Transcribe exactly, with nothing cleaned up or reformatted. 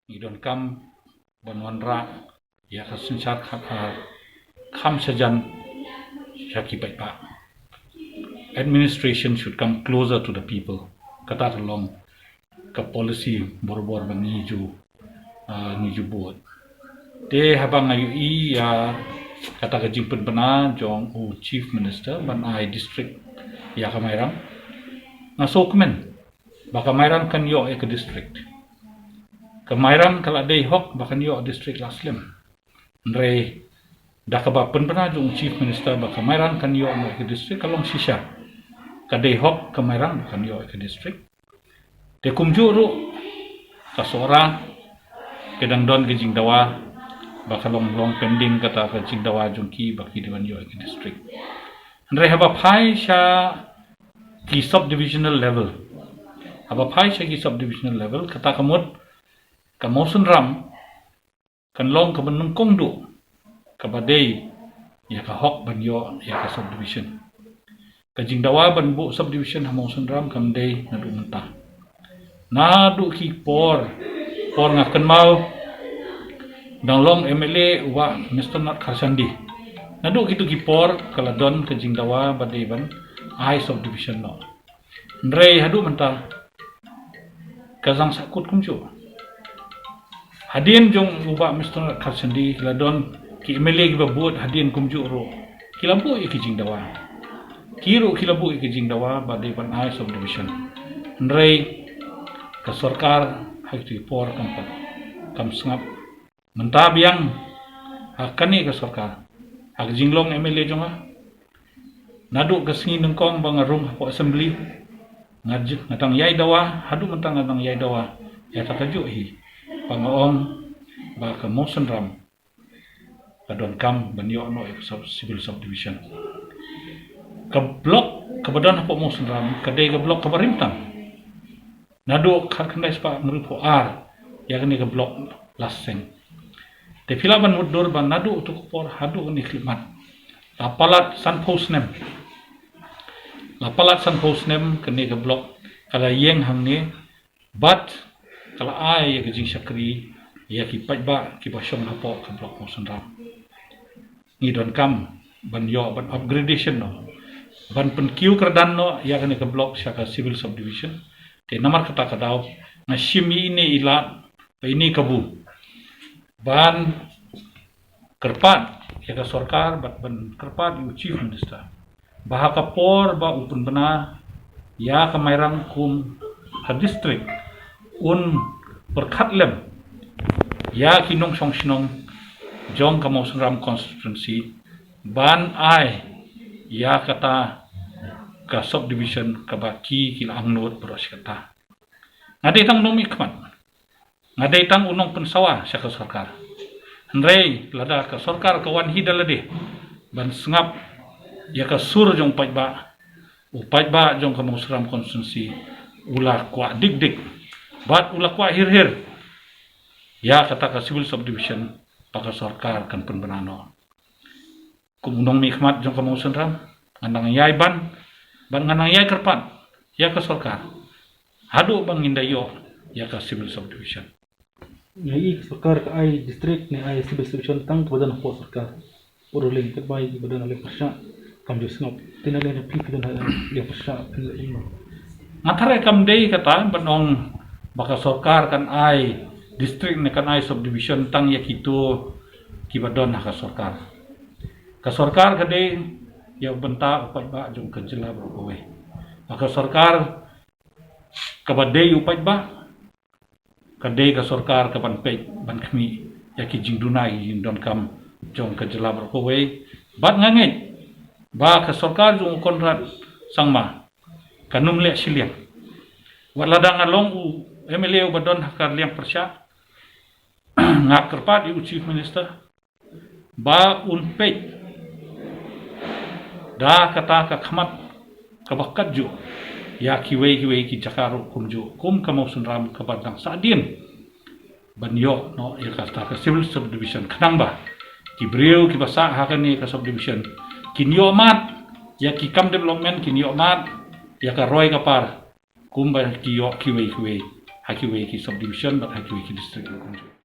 ngi donkam ban wanrah ïa ka synshar kham, ah, kham shajan sha ki paidbah. Administration should come closer to the people. Kata ka long ka policy borabor ba ngi ju, ah, ngi ju buh. Te haba nga ïohi ïa kata ka jingpynbna jong u Chief Minister ban ai district ïa ka Mairang, nga sngewkmen ba ka Mairang kan ïoh ïa ka district. Ka Mairang ka la dei hok ba kan ïoh district la slem. Hynrei da kaba pynbna jong u Chief Minister ba ka Mairang kan ïoh ïa ka district ka long shisha. Ka dei hok ka Mairang ba kan ïoh ïa ka district. Te kumjuh ruh ka Sohra ka dang don ka jingdawa ba ka long long pending kata ka jingdawa jong ki ba ki dei ban ïoh ïa ka district. Hynrei haba phai sha ki subdivisional level. Haba phai sha ki subdivisional level, kata ka mut ka Mawsynram kan long kaba nyngkong duh kaba dei ïa ka hok ban ïoh ïa ka subdivision. Ka jingdawa ban buh subdivision ha Mawsynram kam dei naduh mynta. Naduh ki por, por nga kynmaw dang long M L A u Bah Mister Nat Kharshandi. Naduh kito ki por ka la don ka jingdawa ba dei ban ai subdivision noh. Hynrei haduh mynta ka zang sahkut kumjuh. Hadien jong u Bah Mister Kharshandi ki la don ki M L A kiba bud hadien kumjuh ruh ki la buh ïa ki jingdawa. Ki ruh ki la buh ïa ki jingdawa ba dei ban ai subdivision. Hynrei ka sorkar ha kito ki por kam pat, kam sngap. Mynta biang ha kane ka sorkar, ha ka jinglong M L A jong nga, naduh ka sngi nyngkong ba nga rung hapoh assembly, nga dang ïai dawa, haduh mynta nga dang ïai dawa ïa kata kajuh hi ba nga ong ba ka Mawsynram ka donkam ban ïoh noh ïa ka civil subdivision. Ka block kaba don hapoh Mawsynram ka dei ka block kaba rim tam. Naduh khatkhyndai spah hynriewphew ar ïa kane ka block la seng. Te phi lah ban mutdur ba naduh uto u por haduh kane ka khyllipmat la palat sanphew snem. La palat sanphew snem kane ka block ka la ïeng hangne bad ka la ai ïa ka jingshakri ïa ki paidbah kiba shong hapoh ka block Mawsynram. Ngi donkam ban ïoh ban upgradation noh, ban pynkiew kyrdan noh ïa kane ka block sha ka civil subdivision. Te namar kata ka daw nga shim ïa ine i lad bad ine i kabu ban kyrpad ïa ka sorkar bad ban kyrpad ïa u Chief Minister ba ha ka por ba u pynbna ïa ka Mairang kum ka district un pyrkhat lem ïa ki nongshong shnong jong ka Mawsynram constituency ban ai ïa kata ka subdivision kaba ki ki la angnud baroh shi katta. Nga dei tang u nongmihkhmat, nga dei tang u nongpynsawa sha ka sorkar. Hynrei lada ka sorkar ka wan hi da lade ban sngap ïa ka sur jong u paidbah, u paidbah jong ka Mawsynram constituency u la kwah dik dik bad u la kwah hir hir ïa kata ka civil subdivision ba ka sorkar kan pynbna noh. Kum u nongmihkhmat jong ka Mawsynram, nga nang ïai ban bad nga nang ïai kyrpad ïa ka sorkar haduh ba ngin da ïoh ïa ka civil subdivision. Nga i ka sorkar ka ai district ne ai civil subdivision tang kaba don hapoh sorkar. Por leng kat bai ba don ha liang pyrshah kam ju sngap. Te na liang phi phi don ha liang pyrshah phi la im. Nga tharai kam dei kata ban ong ba ka sorkar kan ai district ne kan ai subdivision tang ïa kito kiba don ha ka sorkar. Ka sorkar ka dei ïa u bynta u paidbah jong ka jylla baroh kawei. Ba ka sorkar kaba dei u paidbah ka dei ka sorkar kaban peit ban khmih ïa ki jingduna ki jingdonkam jong ka jylla baroh kawei. Bad nga ngeit ba ka sorkar jong u Conrad Sangma kan ym leh shiliang. Wat lada nga long u M L A uba don ha ka liang pyrshah, nga kyrpad ïa u Chief Minister ba un peit da kata ka khmat kaba katjuh ïa kiwei kiwei ki jaka ruh kumjuh kum ka Mawsynram kaba dang sahdien ban ïoh noh ïa kata ka civil subdivision khnang ba ki briew kiba sah ha kane ka subdivision kin ïoh mad ïa ki kam development, kin ïoh mad ïa ka roi ka par kumba ki ïoh kiwei kiwei. ha kiwei ki subdivision bad ha kiwei ki district kumjuh.